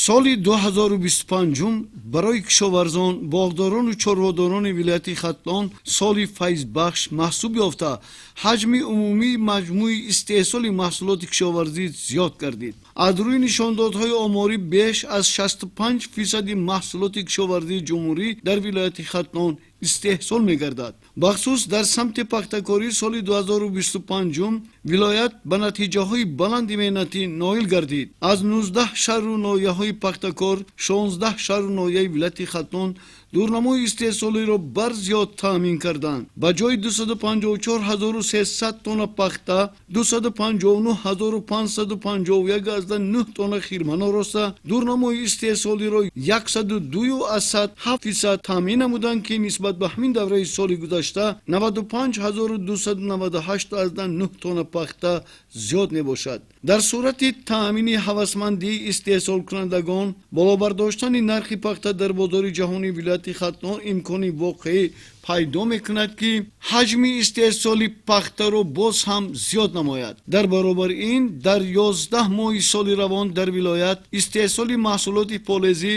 Соли 2025 барои кишоварзон, боғдорону чорводорони вилояти Хатлон соли файзбахш маҳсуб ёфта, ҳаҷми умумии маҷмӯи истеҳсоли маҳсулоти кишоварзӣ зиёд гардид. Аз рӯи нишондодҳои оморӣ, беш аз 65 фисади маҳсулоти кишоварзии ҷумҳурӣ дар вилояти Хатлон истеҳсол мегардад. Бахусус дар самти пахтакорӣ соли 2025 вилоят ба натиҷаҳои баланди меҳнатӣ ноил гардид. Аз 19 шаҳру ноҳияҳои пахтакор, 16 шаҳру ноҳияи вилояти Хатлон дурнамои истеҳсолиро барзиёд таъмин карданд. Ба ҷои 254 300 тонна пахта, 259 551,9 тонна хирман ороста, дурнамои истеҳсолиро 102,7% таъмин намуданд, ки нисбат ба ҳамин давраи соли гузашта 95 298,9 тонна пахта зиёд мебошад. Дар сурати таъмини ҳавасмандии истеҳсолкунандагон, боло бардоштани нархи пахта дар бозори ҷаҳонии вилояти Хатлон имкони воқеӣ пайдо мекунад, ки ҳаҷми истеҳсоли пахтаро боз ҳам зиёд намояд. Дар баробари ин, дар 11 моҳи соли равон дар вилоят истеҳсоли маҳсулоти полезӣ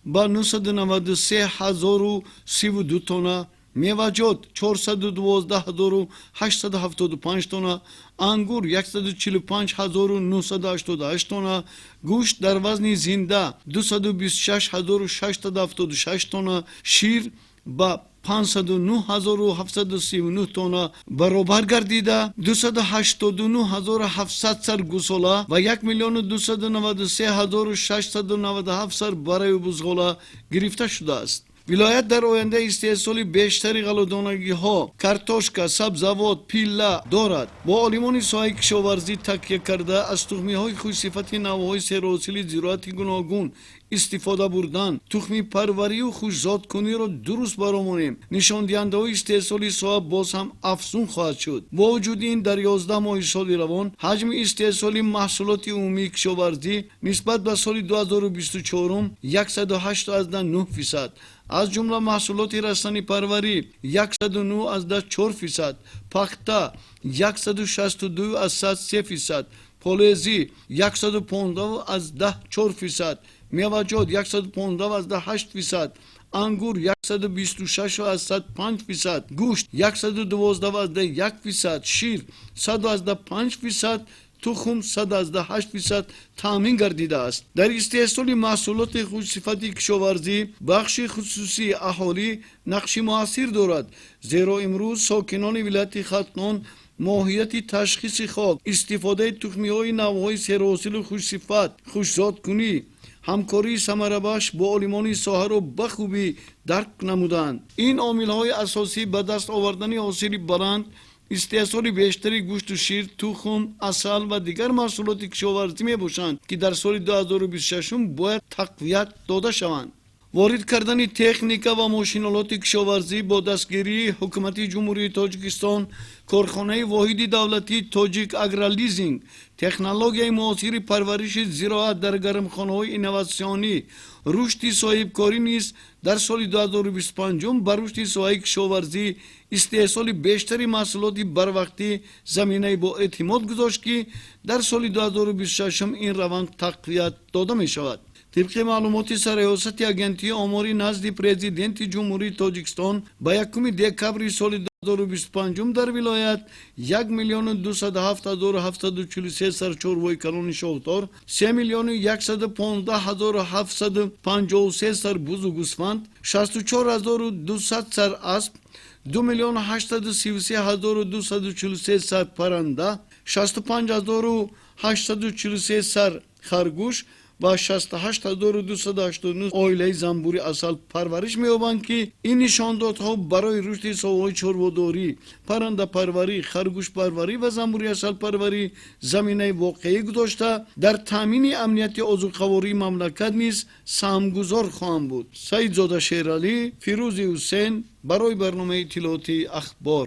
ба 993 032 тонна, меваҷот 412 875 тонна, ангур 145 988 тонна, гӯшт дар вазни зинда 226 676 тонна, шир ба 509 739 тонна баробар гардида, 289 700 сар гӯсола ва 1 293 697 сар бараю бузғола гирифта шудааст. Вилоят дар оянда истеҳсоли бештари ғалладонагиҳо, картошка, сабзавот, пилла дорад. Бо олимони соҳаи кишоварзӣ такя карда, аз тухмиҳои хушсифати навъҳои серҳосили зироати гуногун истифода бурдан, тухмипарварию хушзодкуниро дуруст баромонем, нишондиҳандаҳои истеҳсоли соҳа боз ҳам афзун хоҳад шуд. Бо вуҷуди ин, дар 11 моҳи соли равон ҳаҷми истеҳсоли маҳсулоти умумии кишоварзӣ нисбат ба соли 2024 108,9%, аз ҷумла маҳсулоти растанипарварӣ 109,4%, пахта 162,3%, полезӣ 115,4%, меваҷот 115,8%, ангур 126,5%, гӯшт 112,1%, шир 100,5%, тухм 100,8% таъмин гардидааст. Дар истеҳсоли маҳсулоти хушсифати кишоварзӣ бахши хусусии аҳолӣ нақши муассир дорад, зеро имрӯз сокинони вилояти Хатлон моҳияти ташхиси хок, истифодаи тухмиҳои навъҳои серҳосилу хушсифат, хушзодкунӣ, ҳамкории самарабахш бо олимони соҳаро ба хубӣ дарк намуданд. Ин омилҳои асосӣ ба даст овардани ҳосили баланд, истеҳсоли бештари гӯшту шир, тухм, асал ва дигар маҳсулоти кишоварзӣ мебошанд, ки дар соли 2026 бояд тақвият дода шаванд. Ворид кардани техника ва мошинолоти кишоварзӣ бо дастгирии Ҳукумати Ҷумҳурии Тоҷикистон, корхонаи воҳиди давлатии Тоҷик Агролизинг, технологияи муосири парвариши зироат дар гармхонаҳои инноватсионӣ, рушди соҳибкорӣ низ дар соли 2025 ба рушди соҳаи кишоварзӣ, истеҳсоли бештари маҳсулоти барвақтӣ заминаи боэътимод гузошт, ки дар соли 2026 ин раванд тақвият дода мешавад. Тибқи маълумоти Сарриёсати Агентии оморӣ назди Президенти Ҷумҳурии Тоҷикистон, ба 1 декабри соли 2025 дар вилоят 1 207 743 сар чорвои калони шохдор, 3 115 753 сар бузу гӯсфанд, 64 200 сар асп, 2 833 243 сар парранда, 65 843 сар харгӯш ва 68 289 оилаи занбури асал парвариш меёбанд, ки ин нишондодҳо барои рушди соҳаҳои чорводорӣ, паррандапарварӣ, харгӯшпарварӣ ва занбури асалпарварӣ заминаи воқеӣ гузошта, дар таъмини амнияти озуқавории мамлакат низ саҳмгузор хоҳанд буд. Саидзода Шералӣ, Фирӯзи Ҳусен барои барномаи иттилоотии Ахбор.